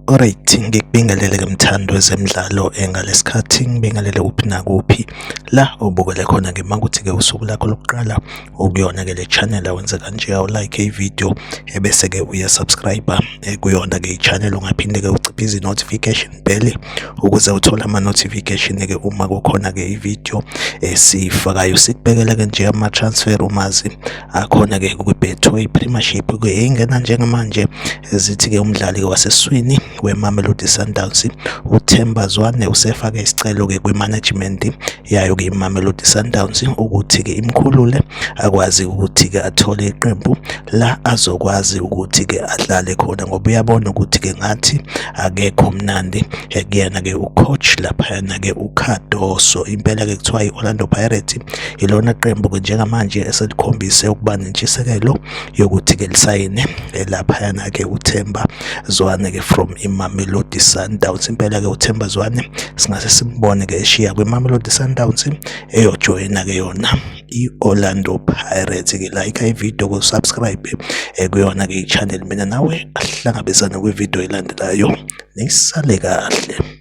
Alright, ngikubingelele-ke mthandi wezemidlalo ngalesikhathi ngibingelele kuphi nakuphi la obukele khona-ke makuthi-ke usuku lakho lokuqala okuyona-ke le channel awenze kanje awulike i-video ebese-ke uya-subscribe kuyona-ke i-channel. Ungaphinde-ke uciphize i-notification bell ukuze uthole ama-notification-ke uma kukhona-ke i-video esiyifakayo. Sikubhekele-ke nje ama-transfer rumours akhona-ke kwi-Betway Premiership-ke ingena njengamanje zithi-ke umdlali waseswini weMamelodi Sundowns uThemba Zwane usefake isicelo-ke kwi-management yayo-ke iMamelodi Sundowns ukuthi-ke imkhulule akwazi ukuthi-ke athole iqembu la azokwazi ukuthi-ke adlale khona, ngoba uyabona ukuthi-ke ngathi akekho mnandi kuyena-ke ucoach laphayana-ke uCardoso. Impela-ke kuthiwa i-Orlando Pirates ilona qembu-ke njengamanje eselikhombise ukuba nentshisekelo yokuthi-ke lisayine laphayana-ke uThemba Zwane-ke from iMamelodi Sundowns. Impela-ke uThemba Zwane singase simbone-ke eshiya kwiMamelodi Sundowns eyojoyina-ke yona i-Orlando Pirates-ke. Like i-video, ku-subscribe kuyona-ke i-channel. Mina nawe ahlangabezane kwividiyo elandelayo, nisale kahle.